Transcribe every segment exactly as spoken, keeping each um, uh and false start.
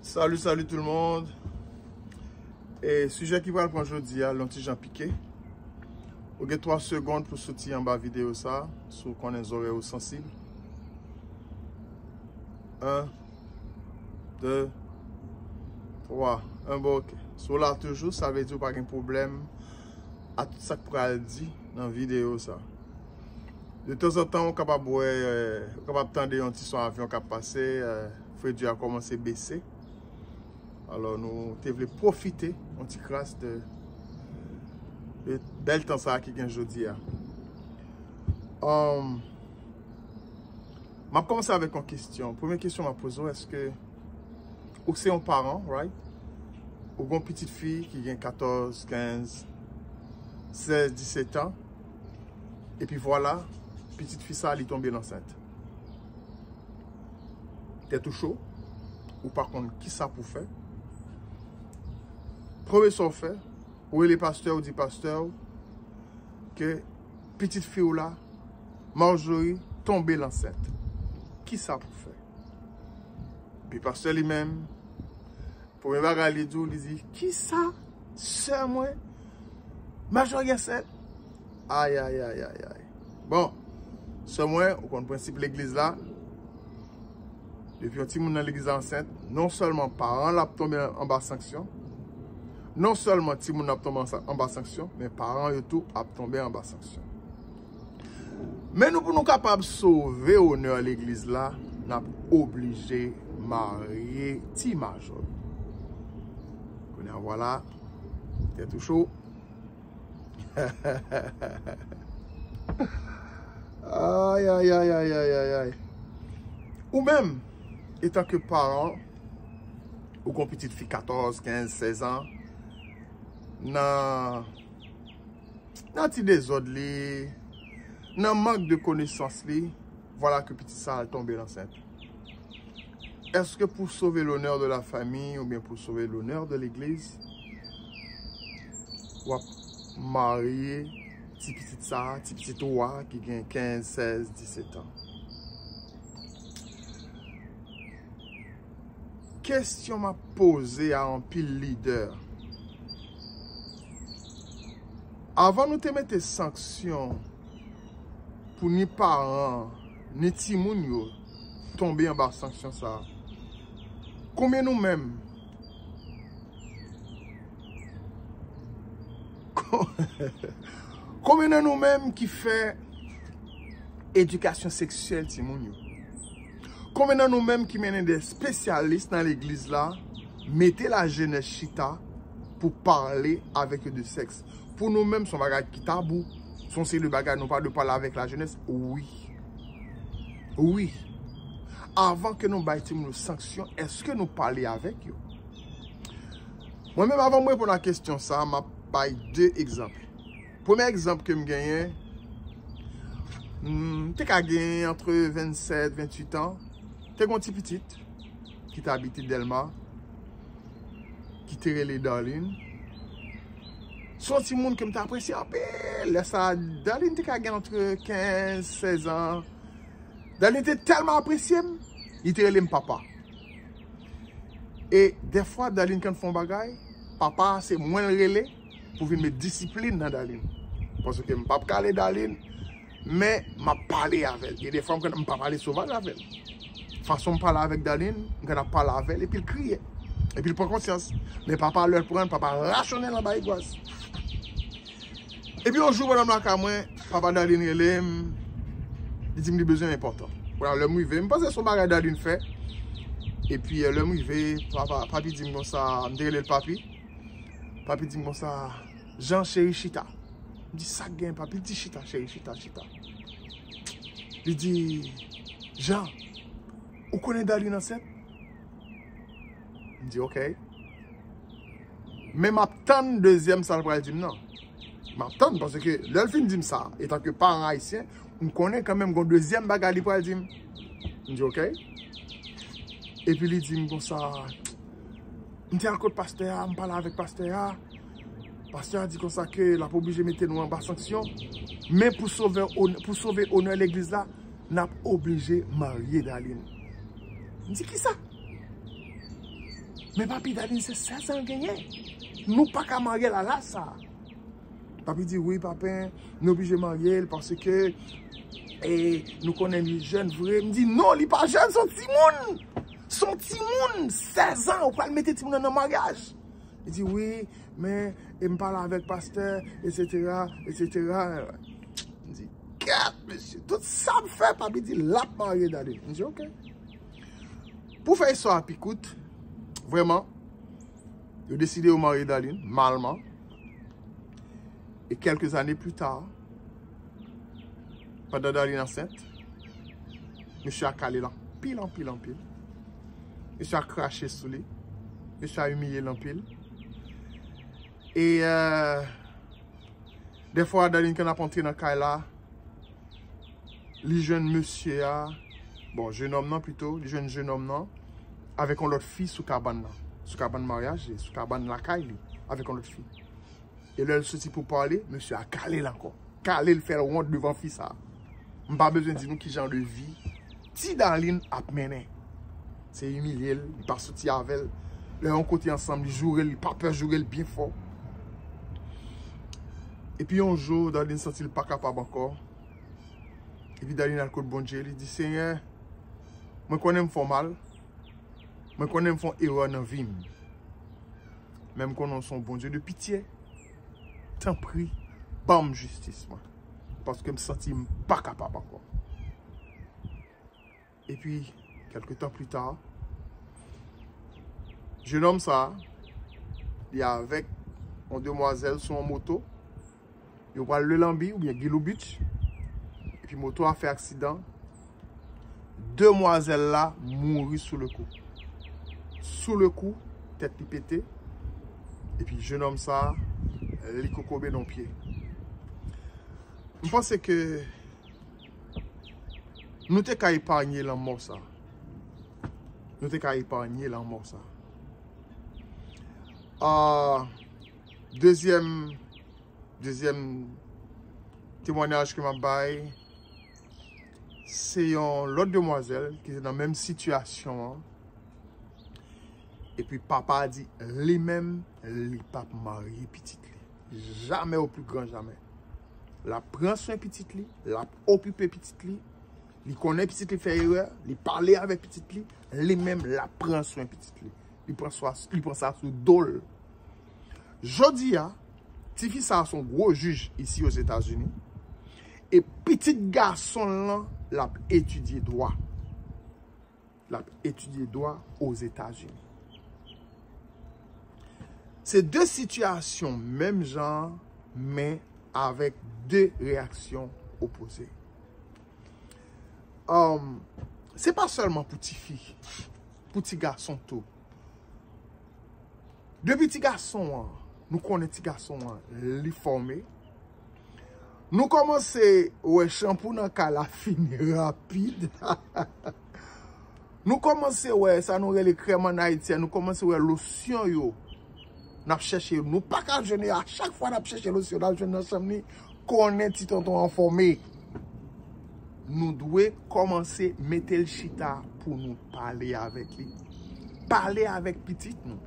Salut, salut tout le monde. E sijè ki pral pran jodi a, l yon ti jan pike. Ou gen twa segonn pou soti anba videyo sa, si w konnen zòrèy ou sansib. En, de, twa. En, bon, ok. Si w la toujou, sa vle di w pa gen pwoblèm a tout sa k pral di nan videyo sa. De tanzantan, ou kapab wè, ou kapab tande yon ti son avyon k ap pase, eh, fredi a kòmanse bese. Alò, nou te vle pwofite yon ti kras de, de bèl tan sa a ki gen jodi a. Um, m ap kòmanse avèk yon kesyon. Premye kesyon m ap poze w, èske ou se yon paran, right? Ou gen yon pitit fi ki gen katòz, kenz, sèz, disèt an. Epi vwala, pitit fi sa, li tonbe ansent. Tèt ou cho, ou pa konn kisa pou fè. Premye sa w fè, ou rele pastè, ou di pastè w ke pitit fi w la, Marjorie, tonbe ansent. Kisa pou fè? Epi pastè li menm, premye bagay li di w, li di, "Kisa? Sè mwen? Marjorie ansent?" Ay, ay, ay, ay, ay. Bon, sè mwen, ou konn prensip legliz la. Depi yon timoun nan legliz la ansent, non sèlman paran l ap tonbe anba sanksyon, non sèlman timoun nan ap tonbe ansa-, anba sanksyon, men paran yo tou ap tonbe anba sanksyon. Men nou, pou nou kapab sove onè legliz la, n ap oblije marye ti Majò. Kounye a, vwala, tèt ou cho. Ay, ay, ay, ay, ay, ay, ay. Ou menm, etanke paran, ou gen yon pitit fi katòz, kenz, sèz an, nan, nan ti dezòd li, nan mank de konesans li, vwala ke pitit sa al tonbe ansent. Èske pou sove l'honneur de la famille oubyen pou sove l'honneur de legliz, w ap marye ti pitit sa, ti pitit ou a ki gen kenz, sèz, disèt an? Kesyon m ap poze a anpil lidè. Avan nou te mete sanksyon pou ni paran, ni timoun yo tonbe anba sanksyon sa a, konbyen nou menm, konbyen nan nou menm ki fè edikasyon seksyèl timoun yo? Konbyen nan nou menm ki mennen de espesyalis nan legliz la, mete lajenès chita pou pale avèk yo de sèks? Pou nou menm, se yon bagay ki tabou. Se yon seri de bagay nou pa dwe pale avèk lajenès. Wi. Wi. Avan ke nou bay timoun yo sanksyon, èske nou pale avèk yo? Mwen menm, avan m reponn a kesyon sa, m ap bay de egzanp. Premye egzanp ke m genyen, m te ka gen antre vennsèt, venntuit an. Te gen yon ti pitit ki te abite Dèlma, ki te rele Darline. Se yon timoun ke m te apresye anpil. Lè sa a, Darline te ka gen antre kenz, sèz an. Darline te tèlman apresye m, li te rele m papa. E dèfwa, Darline konn fè yon bagay, papa a se mwen l rele pou vin met disiplin nan Darline. Paske m p ap kale Darline, men m ap pale avè l. Gen de fwa, m konn, m p ap pale sovaj avè l. Fason m pale avèk Darline, m konn ap pale avè l, epi l kriye. Epi l pran konsyans. Men papa, lè l pran l, papa rachonnen l anba egwaz. Epi yon jou, pandan m lakay mwen, papa Darline rele m, li di m li bezwen enpòtan. Kounye a, lè m rive, m panse se yon bagay Darline fè. Epi, eh, lè m rive, papa, papi di m konsa, m te rele l papi. Papi di m konsa, "Jean, cheri, chita." M di, "Sa k gen, papi?" Li di, "Chita, cheri, chita, chita." Li di, "Jean, ou konnen Darline ansent?" M di, "Ok." Men m ap tann dezyèm sa l pral di m nan. M ap tann, paske lè l fin di m sa, etanke paran ayisyen, m konnen kanmenm gen yon dezyèm bagay li pral di m. M di, "Ok." Epi li di m konsa, "M te al kot pastè a, m pale avèk pastè a. Pastè a di konsa ke l ap oblije mete nou anba sanksyon. Men pou sove on-, pou sove onè legliz la, n ap oblije marye Darline." M di, "Kisa?" Men papi Darline se sèz an l genyen. Nou pa ka marye l a laj sa. Papi di, wi, papen, nou oblije marye l paske e, nou konnen li jèn vre. M di, non, li pa jèn, se yon timoun. Se yon timoun, sèz an, ou pral mete timoun nan nan maryaj. Li di, wi, men e m pale avèk pastè, etsetera, etsetera. M di, gad, mesye, tout sa m fè, papi di l ap marye Darline. M di, oke. Pou fè istwa a pi kout, vrèman, yo deside yo marye Darline, malman. E kèlke zane pli ta, pandan Darline ansent, mesye a kale l anpil, anpil, anpil. Mesye a krache sou li. Mesye a imilye l anpil. E, euh, dèfwa, Darline, kan n ap antre nan kay la, li jwenn mesye a, bon, jenòm nan pito, li jwenn jenòm nan avèk yon lòt fi sou kabann nan, sou kabann maryaj li, sou kabann lakay li, avèk yon lòt fi. E lè l soti pou pale, mesye a kale l ankò. Kale l, fè l wont devan fi sa a. M pa bezwen di nou ki jan de vi ti Darline ap mennen. Se imilye l, li pa soti avè l. Lè yon kote ansanm, li joure l, li pa pè joure l byen fò. Epi yon jou, Darline santi l pa kapab ankò. Epi Darline al kot Bondye, li di, Senyè, mwen konnen m fè w mal. Mwen konnen m fè yon erè nan vi m. Men m konnen w se yon Bondye de pitye. Tanpri, ban m jistis mwen. Paske m santi m pa kapab ankò. Epi, kèlke tan pli ta, jenòm sa a, li avèk yon demwazèl sou yon moto. Yo pral Lelanbi oubyen Guilou Beach. Epi moto a fè aksidan. Demwazèl la mouri sou le kou. Sou le kou, tèt li pete. Epi jenòm sa a, li kokobe nan pye. M panse ke nou te ka epanye lanmò sa. Nou te ka epanye lanmò sa. Ah, dezyèm, dezyèm temwanyaj ke m ap bay, se yon lòt demwazèl ki te nan menm sitiyasyon an. Epi papa a di, li menm, li p ap marye pitit li. Jamè o pli gran jamè. L ap pran swen pitit li, l ap okipe pitit li. Li konnen pitit li fè erè, li pale avèk pitit li, li menm, l ap pran swen pitit li. Li pran swa, li pran sa sou do l. Jodi a, tifi sa a se yon gwo jij isi Ozetazini. E pitit gason l lan, l ap etidye dwa. L ap etidye dwa Ozetazini. Se de sitiyasyon menm jan, men avèk de reyaksyon opoze. Um, se pa sèlman pou tifi, pou ti gason tou. Depi ti gason an, nou konnen ti gason an, li fòme. Nou kòmanse wè chanpou nan kay la fini rapid. Nou kòmanse wè sa nou rele krèm ann Ayiti a, nou kòmanse wè losyon yo. N ap chèche yo. Nou pa ka jwenn yo. A chak fwa n ap chèche losyon, n ap jwenn nan chanm li, konnen ti tonton an fòme. Nou dwe kòmanse mete l chita pou nou pale avèk li. Pale avèk pitit nou.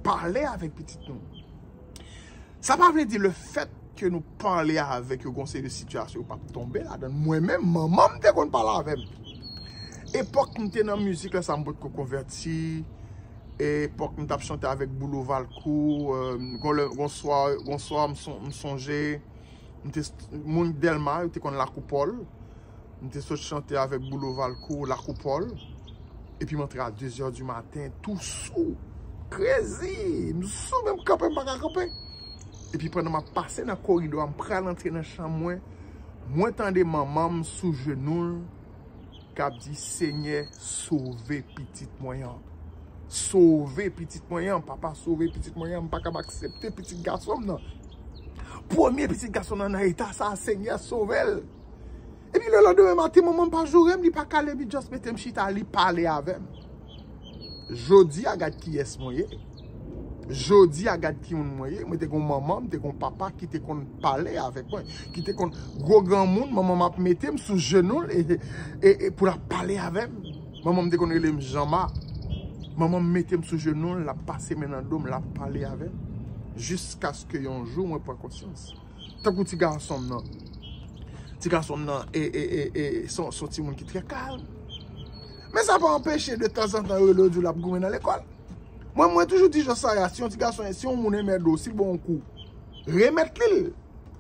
Pale avèk pitit nou. Sa pa vle di lefèt ke nou pale avèk yo, gon seri de sitiyasyon yo p ap tonbe ladan l. Mwen menm, manman m te konn pale avè m. Epòk m te nan mizik la, sa m potko konvèti. Epòk m t ap chante avèk Boulo Valcourt, euh, gon lè, gon swa, gon swa m son-, m sonje, m te, moun Dèlma, yo te konn Lakoupòl. M te sot chante avèk Boulo Valcourt, Lakoupòl. Epi m antre a de zè di maten, tou sou. Krezi! M sou, men m kanpe, m pa ka kanpe. Epi pandan m ap pase nan koridò a, m pral antre nan chanm mwen, mwen tande manman m sou jenou l k ap di, Senyè, sove pitit mwen an. Sove pitit mwen an, papa, sove pitit mwen an. M pa kab aksepte pitit gason m nan. Premye pitit gason m nan nan eta sa a, Senyè, sove l. Epi lelandemen maten, manman m pa joure m, li pa kale, li just mete m chita, li pale avè m. Jodi a, gad kiyès mwen ye. Jodi a, gad ki moun mwen ye. Mwen te gon manman, m te gon papa ki te konn pale avèk mwen, ki te konn gwo granmoun, manman m ap mete m sou jenou l e, e, e pou l ap pale avè m. Manman m te konn rele m Janma. Manman m mete m sou jenou l, l ap pase men nan do m, l ap pale avè m. Jiskaske yon jou mwen pran konsyans. Tankou ti gason m nan. Ti gason m nan, e, e, e, e, se yon, se yon timoun ki trè kalm. Men sa pa anpeche de tanzantan yo rele yo di w l ap goumen nan lekòl. Mwen, mwen toujou di Josaya, si yon ti gason, si yon moun enmède w, si l ba w yon kou, remèt li l.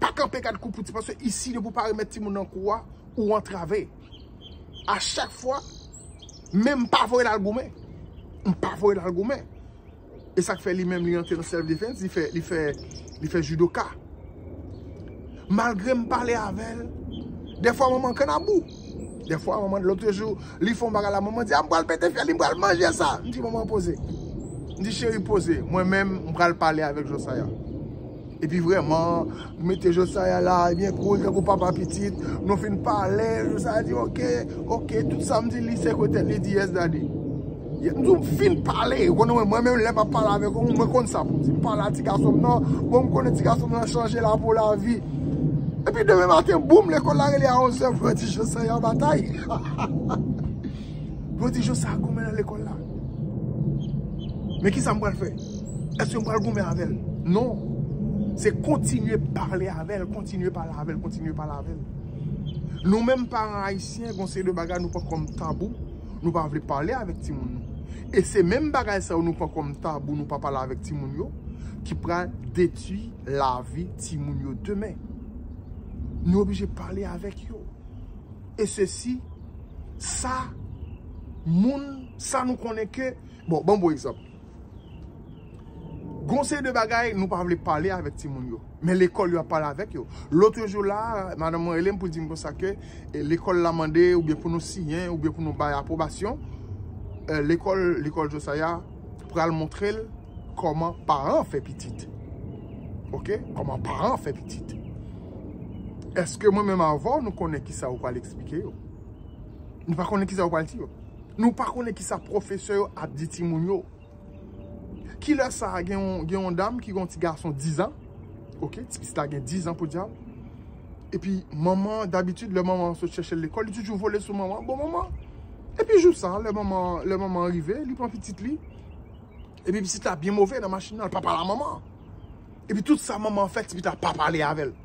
Pa kanpe gad kou pou ti, paske isi depi w pa remèt timoun nan kou a, ou antrave. A chak fwa, men m pa voye l al goumen. M pa voye l al goumen. E sa k fè li menm li antre nan self defense, li fè, li fè, li fè judoka. Malgre m pale avè l, dèfwa manman kannabou. Dèfwa manman, lòt jou, li fè yon bagay la, manman di, "A, m pral pete fyèl li, m pral manje sa." M di, "Manman, poze." M di, "Cheri, poze. Mwen menm, m pral pale avèk Josaya." Epi vrèman, m mete Josaya la, byen koul, tankou papa pitit. Nou fin pale, Josaya di, "Ok, ok, tout sa." M di, li sekwe tèt, li di, "Yes, daddy." M di, "M fin pale." Ou konnen mwen, mwen menm, lè m ap pale avèk ou, mwen konn sa pou m di. M pale a ti gason m nan, bon, m konnen ti gason m nan chanje la pou lavi. Epi demen maten, boum, lekòl la rele a onz è, pou yo di Josaya batay. Pou yo di Josaya goumen nan lekòl la. Men ki sa m pral fè? Èske m pral goumen avè l? Non. Se kontinye pale avè l, kontinye pale avè l, kontinye pale avè l. Nou menm paran ayisyen, gon seri de bagay nou pran kòm tabou, nou pa vle pale avèk timoun nou. E se menm bagay sa yo nou pran kòm tabou, nou pa pale avèk timoun yo, ki pral detwi lavi timoun yo demen. Nou oblije pale avèk yo. E sesi, sa, moun, sa nou konnen ke, bon, ban m bon egzanp. Gon seri de bagay nou pa vle pale avèk timoun yo. Men lekòl yo ap pale avèk yo. Lòt jou la, madanm mwen rele m pou l di m konsa ke, e, lekòl la mande oubyen pou nou siyen oubyen pou nou bay apwobasyon. E, lekòl, lekòl Josaya pral montre l kòman paran fè pitit. Ok? Kòman paran fè pitit. Èske mwen menm avè w nou konnen kisa ou pral eksplike yo? Nou pa konnen kisa ou pral di yo. Nou pa konnen kisa pwofesè yo ap di timoun yo. Kilè sa a gen yon, gen yon dam ki gen yon ti gason diz an. Ok, ti pitit la gen diz an pou dyab. Epi manman, dabitid, lè manman sot chèche l lekòl, li toujou vole sou manman. Bon, manman. Epi jou sa, lè manman, lè manman rive, li pran pitit li. Epi pitit la byen move nan machin nan, l pa pale a manman. Epi tout sa manman an fè, ti pitit la pa pale avè l.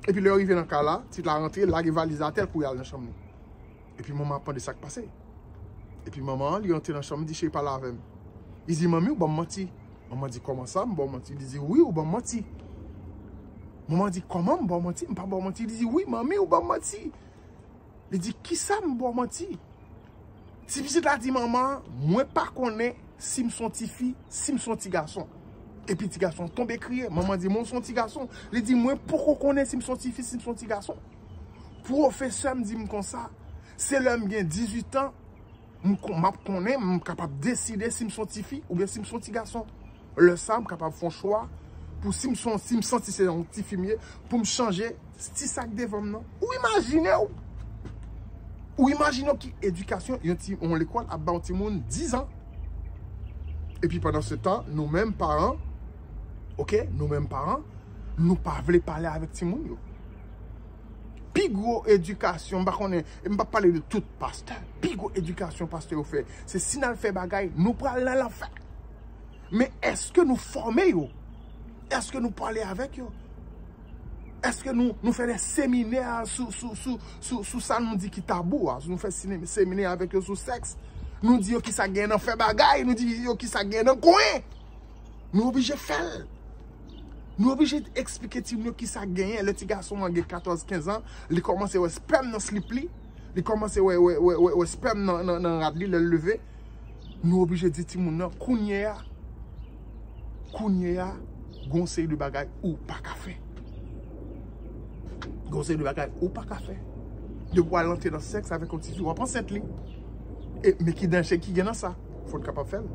Epi lè yo rive nan kay la, ti pitit la rantre, lage valiz atè, l kouri al nan chanm li. Epi manman ap mande sa k pase. Epi manman an, li rantre nan chanm, li di, "Cheri, pale avè m." Li di, "Manmi, ou ban m manti." Manman di, "Kòman sa, m ba w manti?" Li di, "Wi, ou ban m manti." Manman di, "Kòman m ba w manti? M pa ba w manti." Li di, "Wi, manmi, ou ban m manti." Li di, "Kisa m ba w manti?" Ti pitit la di manman an, "Mwen pa konnen si m se yon tifi, si m se yon ti gason." Epi ti gason an tonbe kriye. Manman di, "Mwen se yon ti gason." Li di, "Mwen poko konnen si m se yon tifi, si m se yon ti gason." Pwofesè m di m konsa, se lè m gen dizuit an, m kon-, m ap konnen, m kapab deside si m se yon tifi oubyen si m se yon ti gason. Lè sa a, m kapab fè yon chwa pou si m se yon, si m santi se yon tifi m ye, pou m chanje ti sa k devan m nan. Ou imajine w! Ou imajine w ki edikasyon yon ti, yon lekòl ap ba yon timoun diz an. Epi pandan se tan, nou menm paran, ok, nou menm paran, nou pa vle pale avèk timoun yo. Pi gwo edikasyon, m pa konnen, e m p ap pale de tout pastè. Pi gwo edikasyon pastè yo fè, se si n al fè bagay, nou pral nan lanfè. Men èske nou fòme yo? Èske nou pale avèk yo? Èske nou, nou fè de seminè sou, sou, sou, sou, sou sa nou di ki tabou a? Nou fè sine-, seminè avèk yo sou sèks. Nou di yo kisa gen nan fè bagay, nou di yo kisa gen nan konyen. Nou oblije fè l. Nou oblije eksplike timoun yo kisa genyen. Lè ti gason an gen katòz, kenz an, li kòmanse wè spèm nan slip li, li kòmanse wè, wè, wè, wè, wè spèm nan, nan, nan rad li lè l leve. Nou oblije di timoun nan, kounye a, kounye a, gon seri de bagay ou pa ka fè. Gon seri de bagay ou pa ka fè. Depi w al antre nan sèks avèk yon tifi, w ap ansent li. E, men ki danje ki gen nan sa? Fò n kapab fè l.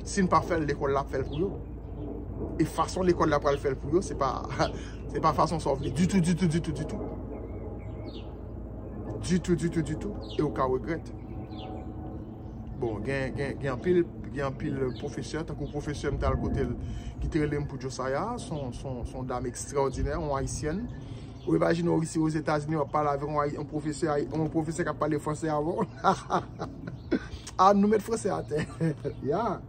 Si n pa fè l, lekòl la ap fè l pou yo. E fason lekòl la pral fè l pou yo, se pa, se pa fason sa w vle ditou, ditou, ditou, ditou. Ditou, ditou, ditou. E w ka regrèt. Bon, gen, gen, gen anpil, gen anpil pwofesè, tankou pwofesè m t al kote l, ki te rele m pou Josiah, se yon, se yon, se yon dam ekstraòdinè, yon ayisyèn. Ou imajine w isi Ozetazini, w ap pale avèk yon ayi-, yon pwofesè ayi-, yon pwofesè k ap pale fransè avè w. Ah, nou met franse atè. Ya.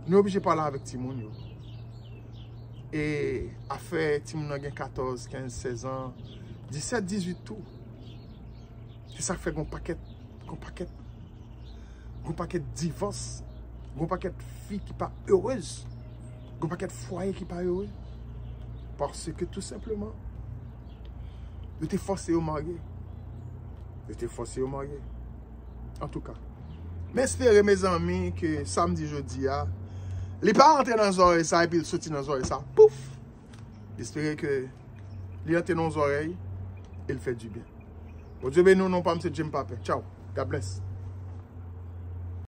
Nou oblije pale avèk timoun yo. E afè timoun nan gen katòz, kenz, sèz an, disèt, dizuit tou. Se sa k fè gon pakèt, gon pakèt, gon pakèt divòs, gon pakèt fi ki pa erez, gon pakèt fwaye ki pa ere. Paske tou senpleman, yo te fòse yo marye. Yo te fòse yo marye. Antouka, m espere, mezanmi, ke sa m di jodi a, li pa antre nan zòrèy sa epi l soti nan zòrèy sa. Pouf! M espere ke li antre nan zòrèy e l fè dibyen. Bondye beni w, non pa m se Jim Papin. Tchao. God bless.